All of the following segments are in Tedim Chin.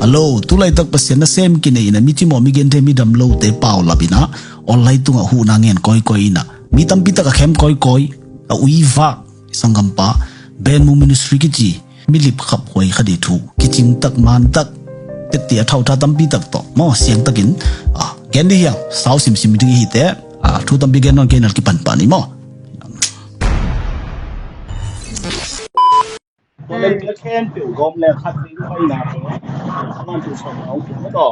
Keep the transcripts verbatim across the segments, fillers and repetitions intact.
Hello, tu laitak Pasian nasem kinei in ah, mi cimawh, mi gente, mi dam lote paulap in ah, online tungah huhna ngen kawikawi in ah, mi tampi tak a khem kawikawi, a uivak, i sanggampa, Ben Mung Ministry kici, mi lipkhap huai kha ding thu, kicing tak, man tak, tette a thauhtha tampi tak tawh maw, siang takin, ah, gen ding hi hang, sau simsim ding hi teh, ah, thu tampi gen nawn kei in ah kipan pah ni maw. Tua leh, tua khempeuh gawm leh khat vei paina, a man tul sawm nga hong pia maw taw.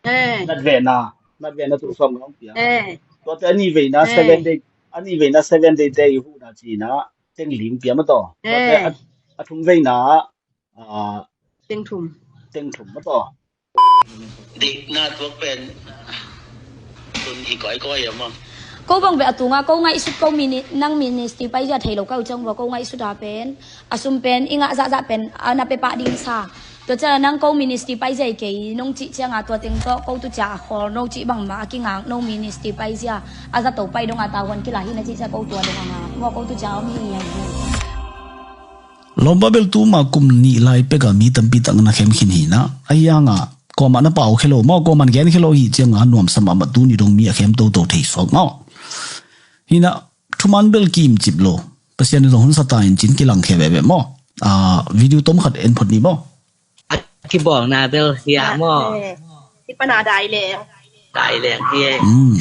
Eh. Nat vehna, nat vehna tul sawm nga hong pia. Eh. Tuate a nih veina, eh, seven day, a nih veina seven day te i huhna ci-in ah teng li hong pia maw taw. Eh. Tuate a, a thum veina, ah, teng thum. Teng thum maw taw. Dikna tuak pen tun hi kawikawi a maw. Ko bang beh a tunga ko ngaihsut, ko mini-, nang ministry paizia thei lo ka uh ciang vua ko ngaihsut a pen, a sum pen i ngah zahzah pen a na pia pah ding sa. Tua ciang nang ko ministry paizia hi kei nong cih cianga tua teng tawh ko tu cia a khawl no cih bangmah a kingak no, ministry paizia a zato pai donga tavuan kila hi na cih cia ko tua dong a ngak maw, ko tu cia om hi hi. Lawmpa bel tuma kum nih lai peka mi tampi tak na khem khin hi na. Ahi hanga kuamah na pau khe lo maw, kuamah na gen khe lo hi cianga nuamsa mahmah, tuni dong mi a khem toto thei suak maw. Hi na, thuman bel kimcip lo. Pasian in zong hun sa ta in cin kilang khe veve maw. Ah, video tom khat en phot ni maw. A kibawlna bel hi a maw. Eh, hi pana dai leng. Dai leng hi e. Hmm.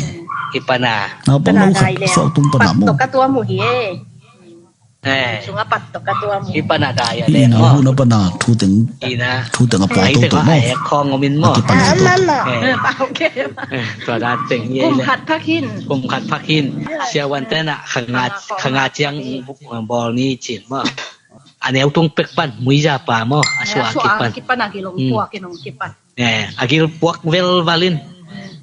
Hi pana. Naupang no khat suak tung pana maw. Pat tawh ka tuam uh hi e. Eh. Sunga pat tawh ka tuam uh. Hi pana dai a leng maw. Hi na, huhna pana thu teng, thu teng a pua toto maw. Ai, khong om in maw. A kipan toto. Eh. Eh, tua dan teng hi e. Kum khat phak hin. Kum khat phak hin. Siavuan tena khanga, khanga ciang bawl ni cin maw. A neu tung pek pan, muiza pa maw, a suah a kipan. A kipan a kilong puak in hong kipan. Eh, a gil puak velval in,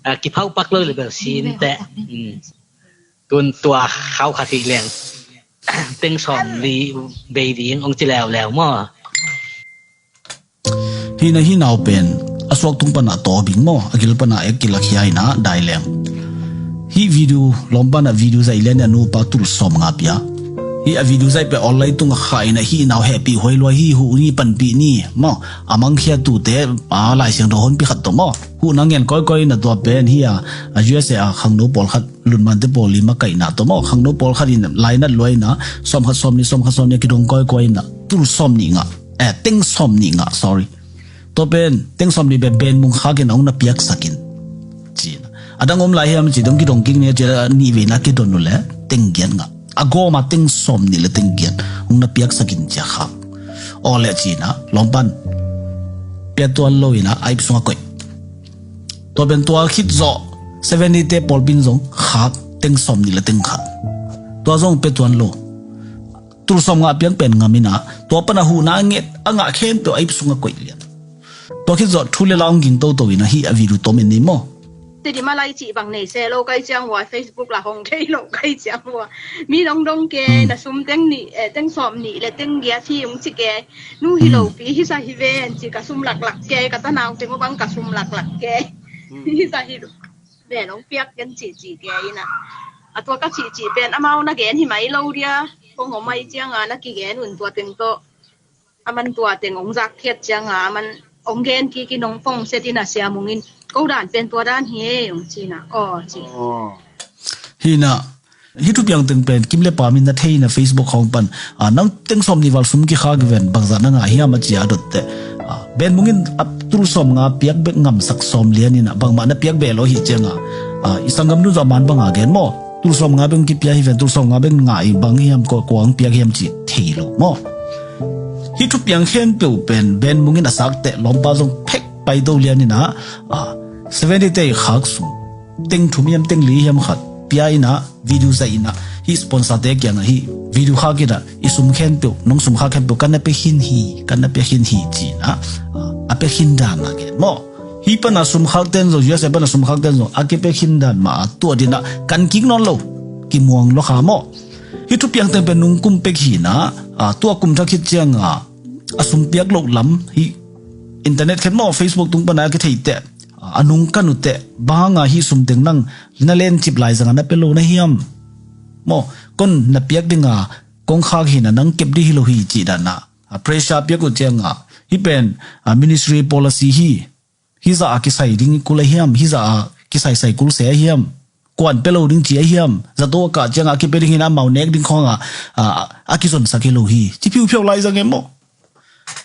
a kiphauh pak lo le bel sin teh. Mm. Tun tua khau khat hi leng. Teng sawm li bei ding hong ci leuleu maw. Hi na, hi nau pen a suak tung pana taw bing maw, a gil pana ek kilakhia hi na, dai leng. Hih video, lawmpa na video zaih lian a nupa tul sawm nga pia. Hih a video zaih pia online tungah kha in ah hih nau hehpih huai lua hi, huh ni, panpih ni maw. A mangkhia tute, a, Lai Siangtho honpi khat tawh maw. Huhna ngen kawikawi in ah tua pen hi a, a U S A a khangno pawlkhat, Lunmante pawl li makaihna tawh maw. Khangno pawlkhat in lainat lua in ah sawm khat sawm nih, sawm khat sawm nih a kidong kawikawi in ah tul sawm nih ngah. Eh, teng sawm nih ngah, sorry. Tua pen teng sawm nih pen Ben Mung Khak in hong na piaksak in. Ci-in a dang om lai hiam ci dong kidong kik ni a ci a nih veina kidon uh le teng giat ngah. A gawm a teng sawm nih le teng giat hong na piaksak in ci a Khak. Aw le ci-in a lawmpan pia tuan lo in a a ip sungah koih. Tua pen tua khit zawh seven day te pawlpi in zong Khak teng sawm nih le teng khat. Tua zong pia tuan lo. Tul sawm nga piak pen ngam in a, tua pana huhna a nget a ngah khempeuh a ip sungah koih lian. Tua khit zawh thu le la hong ging toto in a hih a video tom en ni maw. Tedi malai cih bang nei se lo kai ciang ua, Facebook la hong thei lo kai ciang ua. Mi dong dong ke, hmm, na sum teng nih, eh, teng sawm nih le teng giat hi ung ci ke. Nu hi lo, hmm, pi hi sa hi ven ci ka sum laklak ke, ka tanau teng uh bang ka sum laklak ke. Hmm. Hi sa hi lo. Ben hong piak ken cihcih ke in a. A tua ka cihcih pen amau na gen hi mai lo dia. Kong om mai cianga na kigen un tua teng tawh. A man tua teng hong zak khiat cianga a man hong gen kik in hong phong set in a Sia Mung in ko dan pen tua dan hi e hong ci in a. Aw ci. Aw. Hi na. Hih thupiang teng pen kim le pam in na thei in a Facebook khawng pan, a, nang teng sawm nih val sum kikhak hi ven, bangzah na ngah hiam a ci a dot teh. A, Ben Mung in a tul sawm nga piak bek ngamsak sawm lian in a bangmah na piak beh lo hi cianga, a, i sanggam dun zawh a man banga gen maw. Tul sawm nga bek kipia hi ven, tul sawm nga bek ngah hi bang hiam, kua, kua hong piak hiam ci thei lo maw. Hih thupiang khempeuh pen Ben Mung in a sak teh lawmpa zong phek pai do lian in a, a, seven day te i khak sung teng thum hiam teng li hiam khat pia in a, video zaih in a, hih sponsor te kiangah hih video khak in a, i sum khempeuh, nong sum khak khempeuh kan na pia khin hi, kan na pia khin hi ci in a, a, a pia khin dan a gen maw. Hih pana sum khak ten zong, U S A pana sum khak ten zong a kipia khin dan mah a tuat in a, kan kik nawn lo, kimuang lo kha maw. Hih thupiang teng pen nungkum pek hi in a, a, tua kum thak khit cianga a sum piak loh lam hih internet khen maw, Facebook tung pana a kithei teh. A nung kan uh teh, bang hanga hih sum teng nang na lencip lai zanga na pia lo na hiam? Maw, kon na piak dinga kong khak hi na nang kep ding hi lo hi cih dan a, a pressure piak uh cianga Hih pen, ah, ministry policy hi. Hih zah a kisai ding kul a hiam, hih zah a kisai sai kul se a hiam, kuan pia lo ding ci a hiam, zato a kah ciangah a kipia ding hi na, amau nek ding khawngah, ah, a kizonsak hi lo hi. Ci phiuphiau lai zang e maw.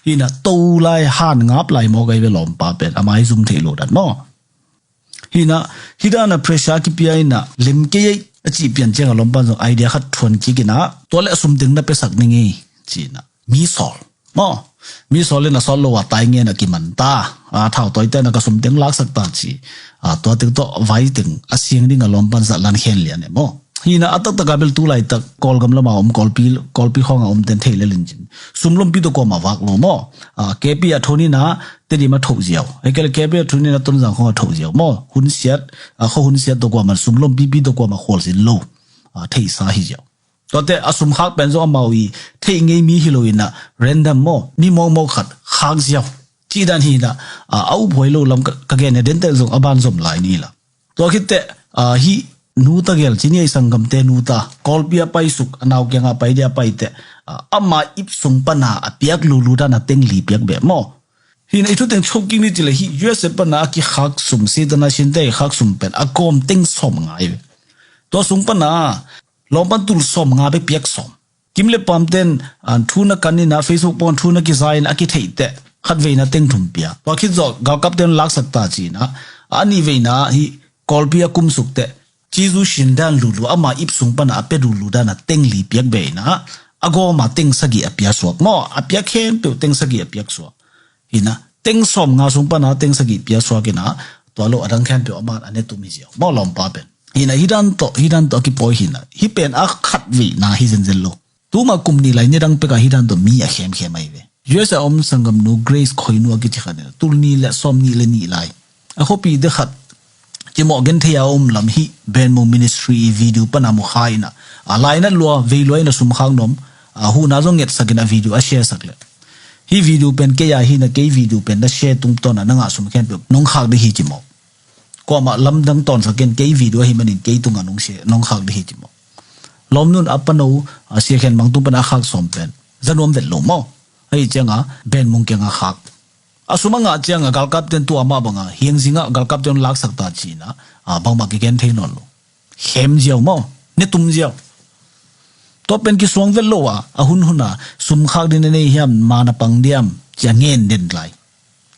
Hi na, to lai, han ngap lai maw, kai ve lawmpa pen, a maizum theih lo dan maw. Hi na, hih dan a pressure a kipia in a, lem kei ei a cih pian ciangah lawmpa in zong idea khat thuan kik in a, tua le a sum teng na piasak ning ei, ci in a, mi sawl. Maw, mi sawl in a sawt lo a tai ngen a kiman ta. A, thau tawi te na ka sum teng laksak ta ci. A, tua teng tawh vai teng a siang ding a lawmpa in zah lan khen lian e maw. Hi na, a taktak a bel tu laitak Kawlgam lam a om, Kawlpi, Kawlpi khawng a om ten thei lel in cin. Sum lompi tawh kuamah vak lo maw. A, K P a thon in a, Tedim a thoh ziau. Ei kei le K P a thon in a Tonzang khawng a thoh ziau maw. Hun siat, a, khaw hun siat tawh kuamah, sum lompipi tawh kuamah khualzin lo. A, theihsa hi ziau. Tuate a sum khak pen zong amau i theih ngei mi hi lo in a, random maw, mi mawkmawk khat khak ziau. Cih dan hi in a, a, a uphuai lo lam ka, ka gen e, den tel zong a ban zom lai ni la. Tua khit teh, a, hih nu ta gel ci ni ei, sanggamte nu ta, Kawlpi a paisuk, a nau kiangah pai dia pai teh, a, ama ip sung pan a a piak lulu dan a teng li piak beh maw. Hi na, i thu teng chok kik ni ci le, hih U S A pan a a kikhak sum, Sitana Sinte a kikhak sum pen a kawm teng sawm ngai ve. Tua sung pan a lawmpan tul sawm nga bek piak sawm. Kim le pam ten, a, thu na kan in a, Facebook pan thu na kiza in a kitheih teh, khat veina teng thum pia. Tua khit zawh galkap ten laksak ta ci in a, a nih veina hih Kawlpi a kumsuk teh, cizu sin dan lulu, ama ip sung pan a a pia lulu dan a teng li piak beh in a, a gawm a teng sagih a pia suak maw, a piak khempeuh teng sagih a piak suak. Hi na, teng sawm nga sung pan a teng sagih pia suak in a, tua lo a dang khempeuh a man a ne tum hi ziau maw lawmpa pen. Hi na, hih dan tawh, hih dan tawh a kipawi hi na, hih pen a khat veina hi zenzen lo. Tuma kum nih lai ni dang pek a hih dan tawh mi a khemkhem ahi ve. U S A om sanggamnu Grace Khoinu a kici khat in a, tul nih le sawm nih le nih lai a khuapite khat kimawh genthei a om lam hih Benmung Ministry i video pan a mu kha in a, a lainat lua, vei lua in a sum khak nuam, a huhna zong ngetsak in a video a share sak le. Hih video pen kei a hi na, kei video pen na share tungtawn a na ngah sum khempeuh nong khak ding hi ci mawk. Kuamah lamdang tawnsak in, kei video ahi manin kei tungah nong share, nong khak ding hi ci mawk. Lawmnun a pano, a, Sia Khen Mang tung pan a khak sawm pen za nuam vet lo maw. Ahi cianga Benmung kianga khak. A sum a ngah cianga galkap ten tua mah banga hiang zingah galkap ten laksak ta ci in a, a, bangmah kigen thei nawn lo. Khem ziau maw, ne tum ziau. Tua pen kisuang vet lo a, a hunhun a sum khak ding na nei hiam, ma na pang diam, ci a ngen den lai.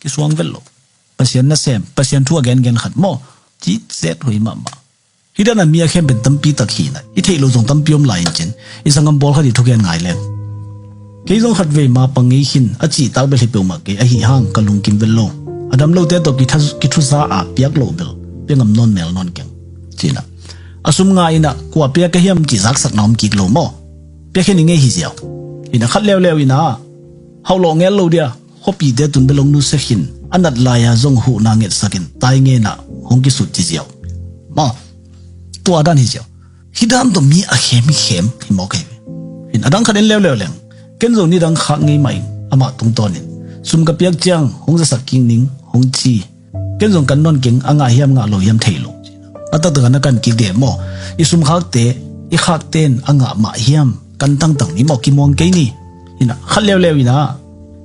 Kisuang vet lo. Pasian nasem, Pasian thu a gengen khat maw, ci zet huai mahmah. Hih dan a mi a khem pen tampi tak hi na, i theih lo zong tampi om lai in cin, i sanggam pawl khat i thugen ngai leng. Kei zong khat vei ma pang ngei khin a cih tak bel hi peuhmah kei, ahi hang ka lungkim vet lo. A dam lote tawh kitha-, kithuza a piak lo bel pia ngam nawn mel nawn keng. Ci in a, a sum nga in a kua pia ka hiam cih zaksak na om kik lo maw. Pia khen i ngei hi ziau. Hi na, khat leuleu in a, hauh lawh ngel lo dia, khuapite tun bel hong nusia khin, a nat lai a zong huhna ngetsak in, tai ngen a hong kisut ci ziau. Maw, tua dan hi ziau. Hih dan tawh mi a khem hi khem hi mawk hi ve. Hi na, a dang khat en leuleu leng, ken zong nidang khak ngei mah ing, amah tungtawn in sum ka piak ciang hong zasak kik ning, hong ci. Ken zong kan nawn keng, a ngah hiam ngah lo hiam thei lo. A taktak a na kan kik dih maw. I sum khakte, i khakte in a ngah mah hiam, kan tangtang ni maw, kimuang kei ni. Hi na, khat leuleu in a,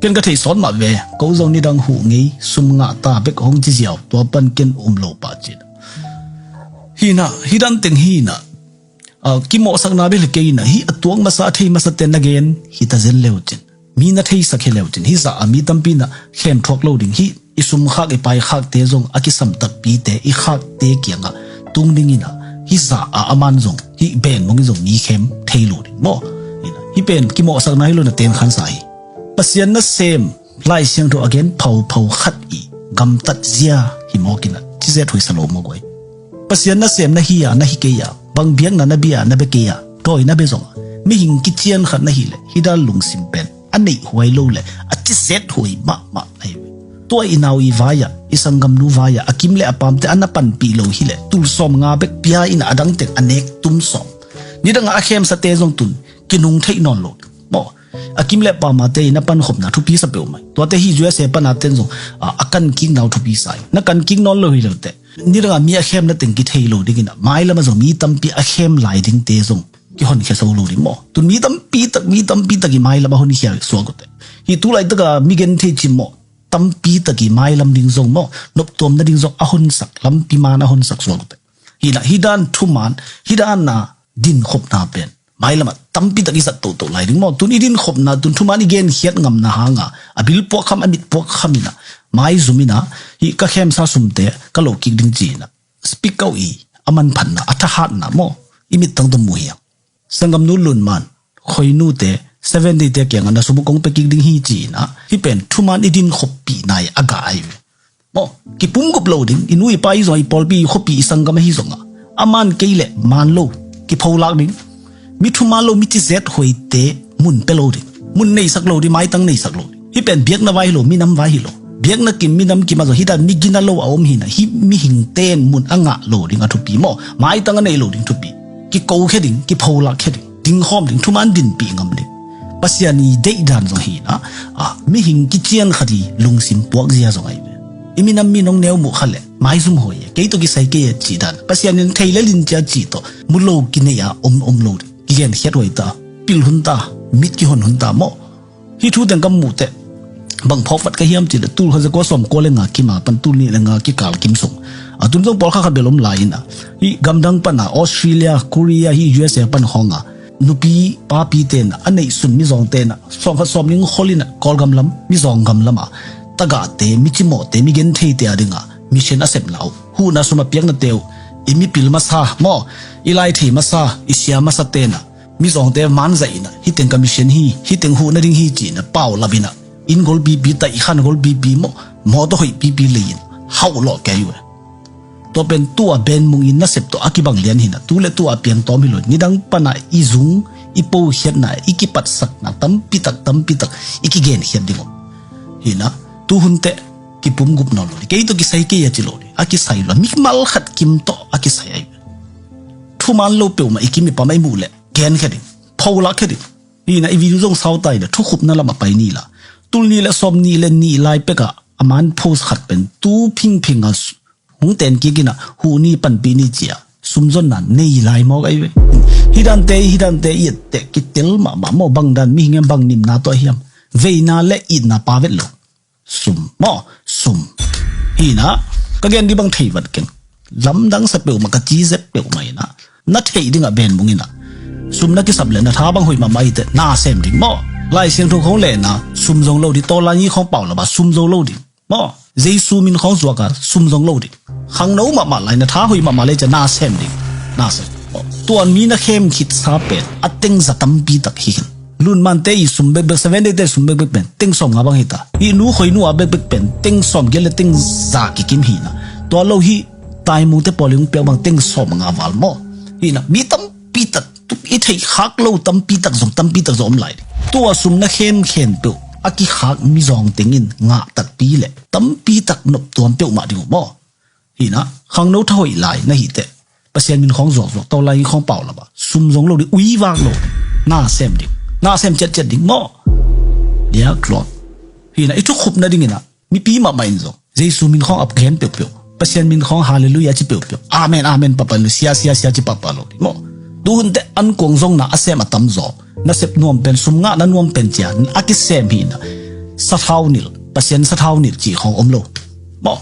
ken ka theih sawt mah ve, ko zong nidang huh ngei, sum ngah ta bek hong ci ziau, tua pan ken um lo pah ci in a. Hi na, hih dan teng hi na, a, kimawhsakna bel hi kei in a, hih a tuak masa, a thei masa ten na gen hi ta zen leu cin. Mi na theisak hi leu cin, hih zah a mi tampi na khem thuak lo ding, hih i sum khak, i pai khakte zong a kisam takpite, i khakte kiangah tung ding in a, hih zah a aman zong, hih Benmung in zong mi khem thei lo ding maw. Hi na, hih pen kimawhsakna hi lo in a, ten khansa hi. Pasian nasem, Lai Siangtho a gen phauphau khat i gamtat zia hi mawk in a, ci zet huai sa lo maw guai. Pasian nasem na hi a, na hi kei a, bang biakna na bia, na bia kei a, dawi na bia zong a, mihing kician khat na hi leh, hih dan lungsim pen a neih huai lo leh, a ci zet huai mahmah ahi ve. Tua i nau i vai a, i sanggamnu vai a, a kim le a pamte a na panpih lo hi leh, tul sawm nga bek pia in a, a dang teng a nek tum sawm. Nidang a a khemsate zong tun kinung theih nawn lo. Maw, a kim le pamate i na pankhopna thupi sa peuhmah. Tuate hih U S A pana ten zong, a, a kan kik nau thupi sa hi. Na kan kik nawn lo hi lo teh, nidang a mi a khem na teng kithei lo ding in a, mailam a zong mi tampi a khem lai dingte zong kihonkhia so lo ding maw. Tun mi tampi tak, mi tampi tak i mailam a honkhia suak uh teh. Hih tu laitaka mi genthei cimawh tampi tak i mailam ding zong maw, noptuam nading zong a honsak, lampi man a honsak suak uh teh. Hih na, hih dan thuman, hih dan na dinkhopna pen mailamah tampi tak i zat toto lai ding maw. Tun i dinkhopna, tun thuman i genkhiat ngamna hanga a bil puakkham, a mit puakkham ina, maizum ina, hih ka khemsa sumte ka lo kik ding ci ina, speak out i a manphatna, a thahatna maw, i mittang tawh mu hiang. Sanggamnu Lunman, khoinute, Seven Day te kiangah na sum uh kong pia kik ding hi ci ina, hih pen thuman i dinkhoppihna i a gah ai ve. Maw, kipumgup lo ding, i nu i pa hi zongah, i pawlpi, i khuapi, i sanggam ahi zongah, a man kei leh man lo, kipholak ding. Mi thuman lo, mi cizet huaite mun pia lo ding. Mun neisak lo ding, maitang neisak lo ding. Hih pen biakna vai hi lo, minam vai hi lo. Biakna kim, minam kim a zong hih dan mi gina lo a om hina, hih mihingte in mun a ngah lo ding a thupi maw, maitang a nei lo ding thupi. Kikokhia ding, kipholak khia ding, dingkhawm ding, thuman dinpih ngam ding. Pasian i deihdan zong hina, a, mihing kician khat i lungsim puak zia zong ahi ve. I minam mi nong neu muh kha leh maizum hoi e, kei tawh kisai kei e cih dan, Pasian in thei le lin cia cih tawh mu lo kinei a om, om lo ding. Kigenkhiat huai ta, pil hun ta, mit kihon hun ta maw. Hih thu teng ka muh teh bang phawk vat ka hiam cih leh, tul khat za kua sawm kua le nga kim a pan tul nih le nga kikal kim sung, a tun zong pawlkhat khat bel om lai ina, hih gamdang pana Australia, Korea, hih U S A pan khawnga nupi papi tena a neih sun mizawng tena sawm khat sawm nih khol ina Kawlgam lam, mizawng gam lama tagahte, mi cimawhte, mi gentheite a dinga mission a sepna uh, huhna sum a piaknate uh, i mipil masa maw, i laithei masa, i sia masa tena mizawngte manzaih ina, hih teng ka mission hi, hih teng huh nading hi ci ina paulap ina, inn golpipi, taih khan golpipi maw, mawtaw hoihpipi lei ina hauhlawh kei uh e. Tua pen tua benmung in nasep tawh a kibang lian hina, tu le tua a piangtawm hi lo, nidang pana i zung, i pokhiatna, i kipatsakna tampitak, tampitak i kigenkhiat ding om hina. Tu hun teh kipumgup nawn lo ding, kei tawh kisai kei a ci lo ding, a kisai lo, mimal khat kim tawh a kisai ahi. Thuman lo peuhmah i kim i pam a i muh leh genkhia ding, pholak khia ding. Hina, i video zong sau ta ina, thukhupna lamah pai ni la. Tul nih le sawm nih le nih lai pekah a man post khat pen tu phingphing a hong ten kik ina, huh ni, panpih ni cia sumzonna nei lai mawk ahi ve. Hih dante, hih dante i etteh kitel mahmah maw, bang dan mihing em, bang nimna tawh hiam. Veina le itna pa vet lo. Sum maw, sum. Hina, ka gen dih bang thei vat keng. Lamdang sa peuhmah, ka ci zep peuhmah ina, na theih dingah benmung ina, sum na kisap le na tha bang hoih mahmah hi teh na sem ding maw. Lai Siangtho khong lehna sum zong lo ding, tawlai ni khong paulap a sum zong lo ding maw. Jesu min khong zuak a sum zong lo ding. Khangno mahmah lai, na tha hoih mahmah lai cia na sem ding, na sem. Tua mi na khem khitsa pen a tengza tampi tak hi khin. Lunmante i sum bekbek, Seven Day te sum bekbek pen teng sawm nga bang hita. Hih nu khoi nu a bekbek pen teng sawm giat le teng za kikim hina. Tua lo hih taimungte pawl i hong piak bang teng sawm nga val maw. Hina, mi tampi tak, i theih khak lo tampi tak zong, tampi tak zong om lai ding. Tua sum na khem khen peuh a kikhak mizawng tengin ngah takpi le tampi tak noptuam peuhmah ding uh maw. Hina, khangno tha hoih lai na hih teh, Pasian min khawng zuakzuak, tawlai in khawng paulap a sum zong lo ding, ui vak lo ding, na sem ding, na sem ciatciat ding maw. Diakluak. Hina, i thukhup nading ina mipi mahmah in zong Jesu min khawng ap gen peuhpeuh, Pasian min khawng halleluiah ci peuhpeuh, amen amen papa lo, sia sia sia ci papa lo ding maw. Tuhun teh an kuang zong na a sem a tamzaw, nasep nuam pen, sum ngahna nuam pen cia a kisem hina, sathau nilh, Pasian sathau nilh cih khawng om lo maw.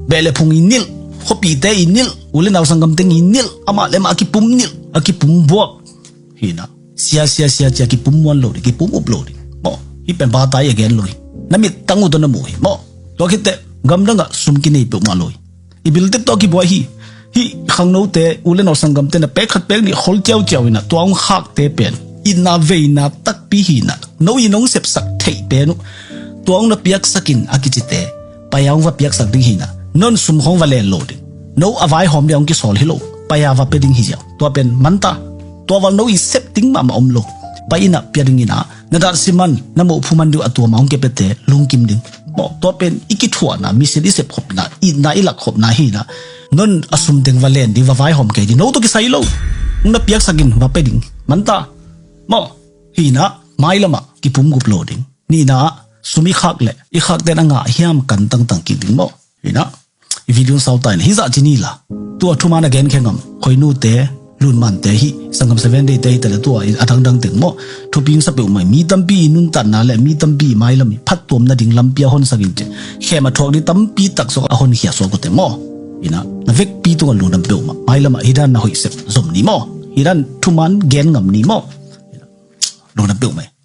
Beh le phung i nilh, khuapite i nilh, u le nau sanggamteng i nilh, amah le amah a kipum nilh, a kipum buak. Hina, sia sia sia cia kipum muan lo ding, kipum up lo ding maw. Hih pen batai a gen lo hi. Na mittang uh tawh na mu hi maw. Tua khitteh gamdangah sum kinei peuhmah lo hi. I biltep tawh kibuai hi. Hih khangnote, u le nau sanggamte na pek khat pek nih khol ciauciau ina, tua hong khakte pen itna veina takpi hina, no in hong sepsak theih pen uh, tua hong na piaksak in a kicite, paya hong va piaksak ding hina, non sum khawng va len lo ding. No a vaihawm dia hong kisawl hi lo, paya va pia ding hi ziau. Tua pen manta, tua val no i sep ding mahmah om lo. Pai ina pia ding ina, na dat siman, na moh phuman diu a tua ma hong kepete lungkim ding maw. Tua pen i kithuahna, mission i sepkhopna, itna i lakkhopna hina. Non a sum teng va len ding, va vaihawm kei ding, no tawh kisai lo. Hong na piaksak in va pe ding manta maw. Hina, mailamah kipumgup lo ding. Nihna ah sum i khak le i khakten a ngah hiam kan tangtang kik ding maw. Hina, i video sau ta in hizah ci ni la. Tua thuman a genkhia ngam khoinute, Lunmante hi, sanggam Seven Day te hi tale tua a dangdang teng maw, thupi sa peuhmah hi. Mi tampi i nuntakna le mi tampi i mailam i phattuam nading lampi a honsak in ci. Khem a thuak ding tampi tak suak a honkhia suak uh te maw. Ina, na vekpi tungah lungdam peuhmah. Mailam ah hi dan na hoih sep zom ni maw. Hi dan thuman gen ngam ni maw. Lungdam peuhmah hi.